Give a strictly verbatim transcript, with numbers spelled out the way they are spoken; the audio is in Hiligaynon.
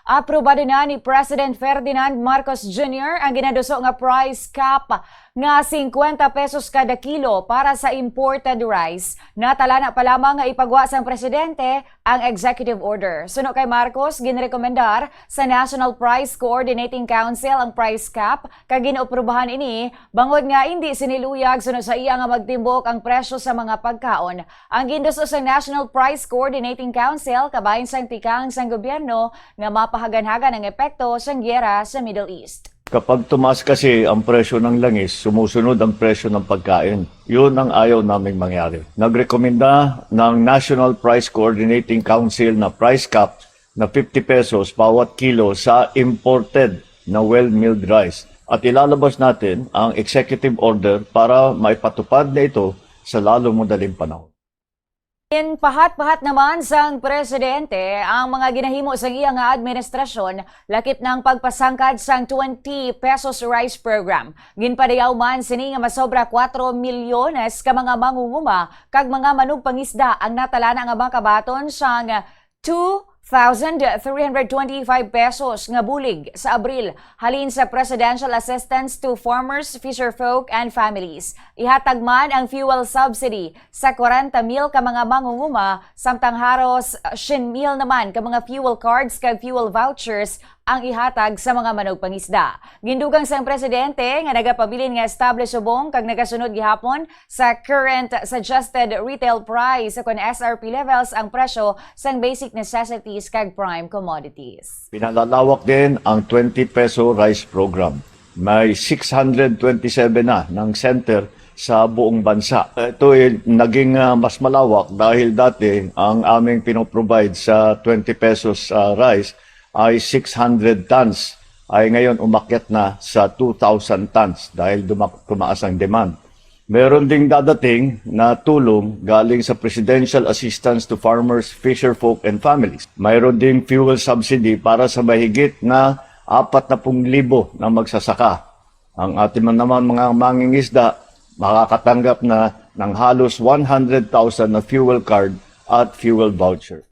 Aprobado na ni President Ferdinand Marcos Junior ang ginaduso nga price cap nga fifty pesos kada kilo para sa imported rice. Natala na pa lamang nga ipagwa sang presidente ang executive order. Suno kay Marcos, ginrekomendar sa National Price Coordinating Council ang price cap kag ginaaprubahan ini bangod nga indi sini luyag suno sa iya nga magtimbok ang presyo sa mga pagkaon. Ang ginduso sa National Price Coordinating Council kabahin sang tikang sang gobyerno nga mapahaganhagan ang epekto sang giyera sa Middle East. Kapag tumaas kasi ang presyo ng langis, sumusunod ang presyo ng pagkain. Yun ang ayaw naming mangyari. Nagrekomenda ng National Price Coordinating Council na price cap na fifty pesos bawat kilo sa imported na well-milled rice. At ilalabas natin ang executive order para maipatupad na ito sa lalong madaling panahon. Ginpahat-pahat naman sang presidente ang mga ginahimo sang iya nga administrasyon, lakip na ang pagpasangkad sang twenty pesos rice program. Ginpadayaw man sini nga masobra kuwatro milyones ka mga mangunguma kag mga manugpangisda ang natala na nga makabaton sang two thousand three hundred twenty-five pesos nga bulig sa Abril halin sa Presidential Assistance to Farmers, Fisherfolk, and Families. Ihatag man ang fuel subsidy sa kwarenta mil ka mga mangunguma, samtang haros syen mil naman ka mga fuel cards kag fuel vouchers ang ihatag sa mga manugpangisda. Gindugang sang presidente nga nagapabilin nga estable subong kag nagasunod gihapon sa current suggested retail price, o kon S R P levels, ang presyo sang basic necessities kag prime commodities. Pinalalawak din ang twenty peso rice program. May six hundred twenty-seven na ng center sa buong bansa. Ito ay naging, ah, mas malawak dahil dati ang aming pinoprovide sa twenty pesos, ah, rice ay six hundred tons, ay ngayon umakyat na sa two thousand tons dahil dumak-, tumaas ang demand. Meron ding dadating na tulong galing sa Presidential Assistance to Farmers, Fisherfolk, and Families. Mayroon ding fuel subsidy para sa mahigit na apat na pung libo na magsasaka. Ang ating man naman mga mangingisda makakatanggap na ng halos one hundred thousand na fuel card at fuel voucher.